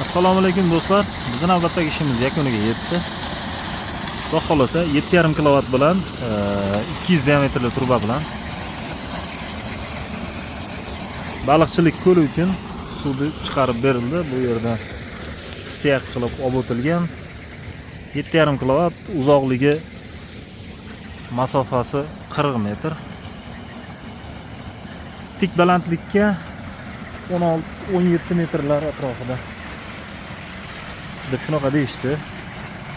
Assalomu alaykum do'stlar. Bizni navbatdagi ishimiz yakuniga yetdi. Xudo xohlasa 7,5 kilovat bilan 200 diametrli truba bilan baliqchilik ko'li uchun suvni chiqarib berildi. Bu yerda стояк qilib olib o'tilgan. 7,5 kilovat uzoqligi, masofasi 40 metr. Tik balandlikka 16-17 metrlar atrofida deb shunaqa deyishdi.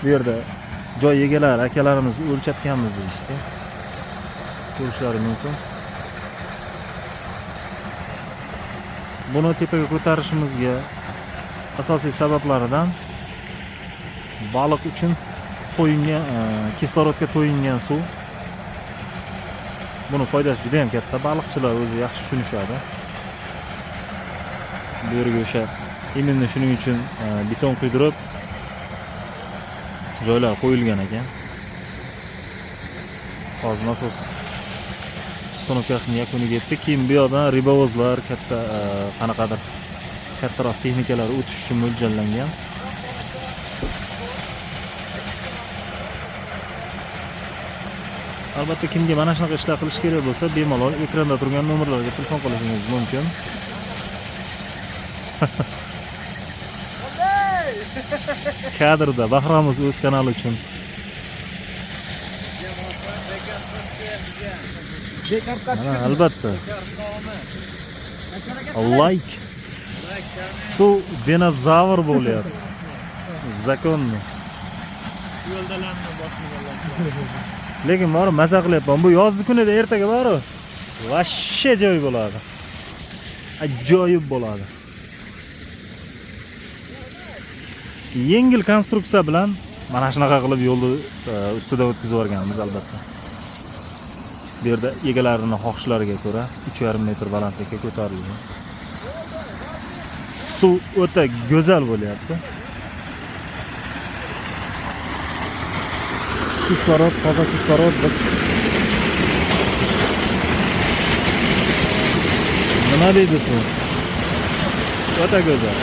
Bu yerda joy egalari akalarimiz o'lchatganmiz deyishdi. Ko'rishlari mumkin. Buni tepaga ko'tarishimizga asosiy sabablaridan baliq uchun to'yingan, kislorodga to'yingan suv. Buni foydasi juda ham katta. Baliqchilar o'zi yaxshi tushunishadi. Bu yerga o'sha именно shuning uchun beton quydirib joylar qo'yilgan ekan. Hozir nasos установка sini yakuniga yetdi. Keyin bu yoqdan рыбовоз lar, katta qanaqadir kattaroq texnikalar o'tish uchun mo'ljallangan. Albatta, kimga mana shunaqa ishlar qilish kerak bo'lsa, bemalol ekranda turgan nomerlarga telefon qilishingiz mumkin. Kadrda Bahromiz o'z kanali uchun. Mana albatta. Like. Suv dinozavr bo'lyapti. Законно. Lekin bori maza qilyapman. Bu yozgi kunida ertaga bori вообще joy bo'ladi. Ajoyib bo'ladi. Yengil konstruksiya bilan mana shunaqa qilib yo'lni ustidan o'tkazib yuborganmiz albatta. Bu yerda egalarini xohishlariga ko'ra 3,5 metr balandlikka ko'tarilgan. Suv o'ta go'zal bo'lyapti. Kislorod, toza kislorod. Nima deydi suv? O'ta go'zal.